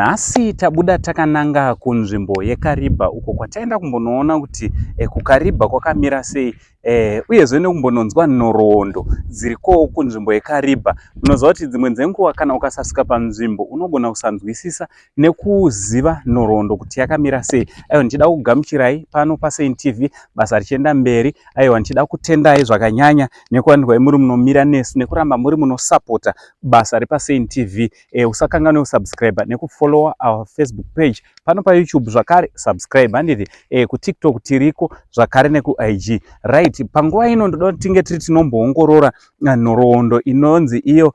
Nhasi tabuda takananga kunzvimbo yeKariba uko kwataenda kumbonoona kuti kuKariba kwakamira sei uyezve nekumbononzwa nhoroondo dzirikowo kunzvimbo yeKariba. Munoziva kuti dzimwe dzenguva kana ukasasvika panzvimbo unogona kusanzwisisa nekuziva nhoroondo kuti yakamira sei. Aiwa, ndichida kugamuchirai pano paSaint TV, basa richienda mberi. Aiwa, ndichida kutendai zvakanyanya nekuwanikwa muri munomira nesu nekuramba muri munosapota basa repaSaint TV. Usakanganwe kusubscribe nekufollowa our Facebook page pano paYouTube zvakare, subscribe, handiti? KuTikTok tiriko zvakare nekuIG. Right, panguva ino ndoda kuti tinge tiri tinomboongorora nhoroondo inonzi iyo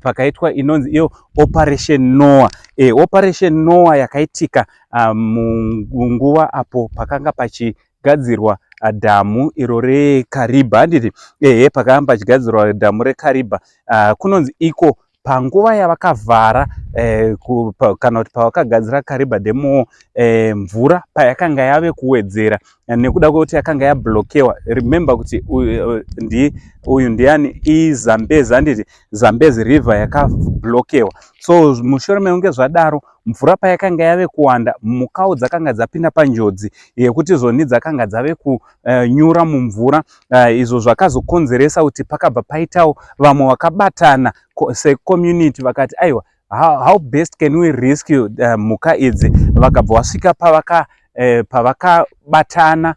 pakaitwa inonzi iyo Operation Noah. Operation Noah yakaitika munguva apo pakanga pachigadzirwa dhamu iro reKariba, handiti? Ehe, pakanga pachigadzirwa dhamu reKariba. Kunonzi iko panguva yavakavhara kana kuti pavakagadzira Kariba Dam, mvura payakanga yave kuwedzera nekuda kwekuti yakanga yablokewa. Remember kuti uyu ndiani? IZambezi, handiti? Zambezi River yakablokewa. So mushure mekunge zvadaro, mvura payakanga yave kuwanda, mhukawo dzakanga dzapinda panjodzi yekuti zvoni dzakanga dzave kunyura mumvura. Izvo zvakazokonzeresa kuti pakabva paitawo vamwe vakabatana secommunity, vakati, "Aiwa, how best can we rescue mhuka idzi?" Vakabva vasvika pavakabatana,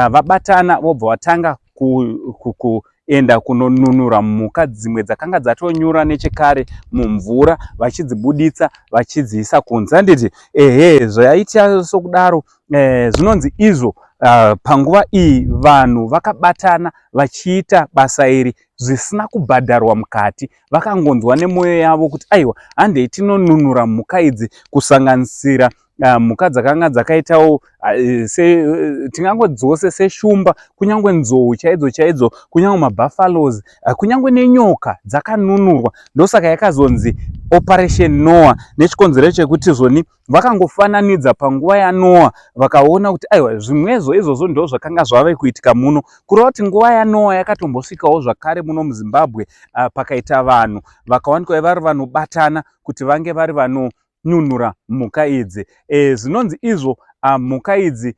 vabatana vobva vatanga kuenda kunonunura mhuka dzimwe dzakanga dzatonyura nechekare mumvura, vachidzibuditsa vachidziisa kunze, handiti? Ehe, zvaita sokudaro. Zvinonzi izvo panguva iyi vanhu vakabatana vachiita basa iri zvisina kubhadharwa mukati. Vakangonzwa nemwoyo yavo kuti, "Aiwa, handei tinonunura mhuka idzi," kusanganisira mhuka dzakanga dzakaitawo se tingangodzose seshumba, kunyange nzou chaidzo chaidzo, kunyange mabuffaloes, kunyange nenyoka dzakanunurwa. Ndosaka yakazonzi Operation Noah, nechikonzero chekuti zvoni vakangofananidza panguva yaNoah, vakaona kuti aiwa, zvimwezvo izvozvo ndo zvakanga zvave kuitika muno. Kureva kuti nguva yaNoah yakatombosvikawo zvakare muno muZimbabwe, pakaita vanhu vakawanikwa vari vanobatana kuti vange vari vanonunura mhuka idzi. Zvinonzi izvo mhuka idzi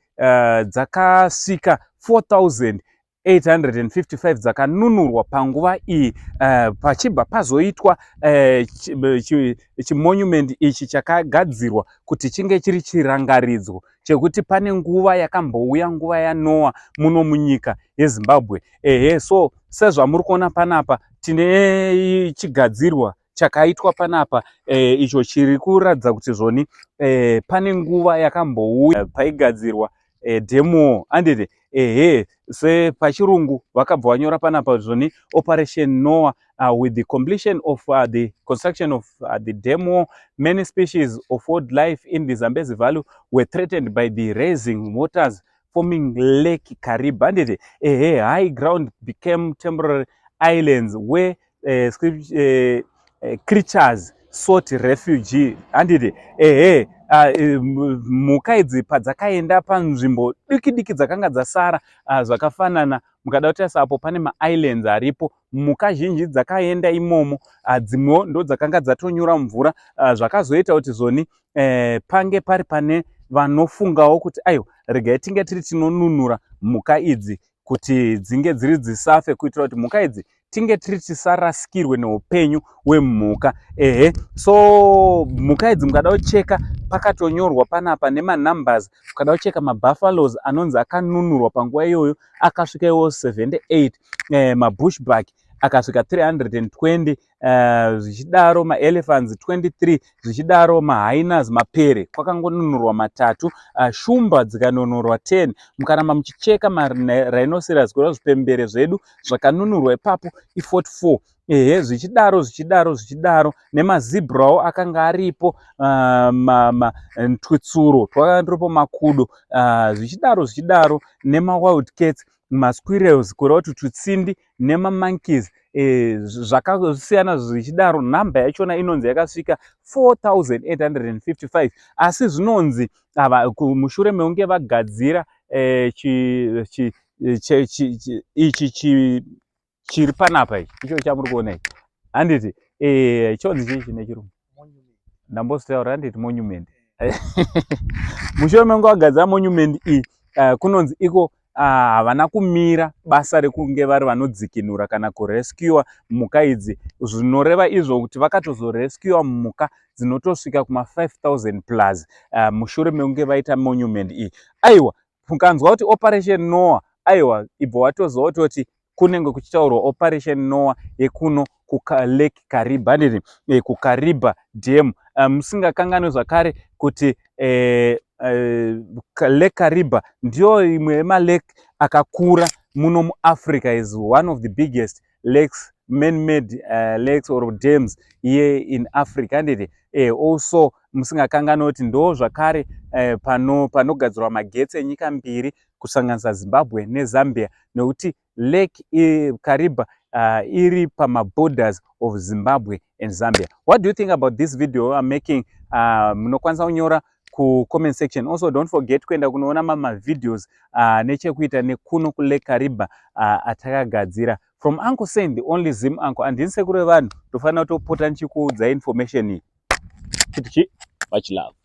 dzakasvika 4855 dzakanunurwa panguva iyi, pachibva pazoitwa chimonument ichi chakagadzirwa kuti chinge chiri chirangaridzo chekuti pane nguva yakambouya nguva yaNoah muno munyika yeZimbabwe. Ehe, so sezvamuri kuona panapa, tine chigadzirwa chakaitwa panapa, icho chiri kuratidza kuti zvoni pane nguva yakambouya paigadzirwa dam, handiti? Ehe, sepachirungu vakabva vanyora panapa zvoni Operation Noah. With the completion of the construction of the dam, many species of wildlife in the Zambezi Valley were threatened by the rising waters forming Lake Kariba, handiti? Ehe, high ground became temporary islands where creatures sought refuge, handiti? Ehe, mhuka idzi padzakaenda panzvimbo diki diki dzakanga dzasara, zvakafanana mukada kutarisa apo pane maislands aripo, mhuka zhinji dzakaenda imomo. Dzimwewo ndo dzakanga dzatonyura mvura. Zvakazoita kuti zvoni pange pari pane vanofungawo kuti, "Aiwa, regai tinge tiri tinonunura mhuka idzi kuti dzinge dziri dzisafe," kuitira kuti mhuka idzi tinge tiri tisarasikirwe neupenyu hwemhuka. Ehe, so mhuka idzi mukada kucheka, pakatonyorwa panapa nemanumbers. Ukada kucheka mabuffaloes anonzi akanunurwa panguva iyoyo akasvika iwo 78, mabushbuck akasvika 320, zvichidaro, maelephants 23, zvichidaro, mahyenas, mapere kwakangonunurwa matatu, shumba dzikanunurwa 10. Mukaramba muchicheka marhinoceros, kureva zvipembere zvedu, zvakanunurwa ipapo i44. Ehe, zvichidaro, zvichidaro, zvichidaro, nemazebrawo akanga aripo, twitsuro twakanga turipo, makudo, zvichidaro, zvichidaro, nemawild cats, masquirrels, kureva kuti tutsindi, nemamonkeys, zvakasiyana zvichidaro. Nhamba yachona inonzi yakasvika 4855. Asi zvinonzi ava mushure mekunge vagadzira ichi chiri panapa ichi, icho chamuri kuona ichi, handiti? Chonzi chii chine chirungu? Ndambozotaura, handiti monument? Mushure mekunge vagadzira monument iyi, kunonzi iko havana kumira basa rekunge vari vanodzikinura kana kurescua mhuka idzi, zvinoreva izvo kuti vakatozorescua mhuka dzinotosvika kuma5000 plus mushure mekunge vaita monument iyi. Aiwa, ukanzwa kuti Operation Noah, aiwa, ibva watoziva kutoti kunenge kuchitaurwa Operation Noah yekuno kuLake Kariba, handiti? KuKariba Dam. Musingakanganwi zvakare kuti Lake Kariba ndiyo imwe yemalake akakura muno muAfrica, is one of the biggest lakes, man-made lakes or dams here in Africa, handiti? Also musingakanganwi kuti ndo zvakare panogadzirwa magetsi enyika mbiri, kusanganisa Zimbabwe neZambia, nekuti Lake Kariba iri pamaborders of Zimbabwe and Zambia. What do you think about this video I'm making? Munokwanisa kunyora kucomment section. Also, don't forget kuenda kunoona mamavideos nechekuita nekuno kuLake Kariba atakagadzira. From Uncle Saint, the only Zim uncle. Handini sekuru vevanhu, ndofanira kutopota ndichikuudza information iyi. Chiti chi much love.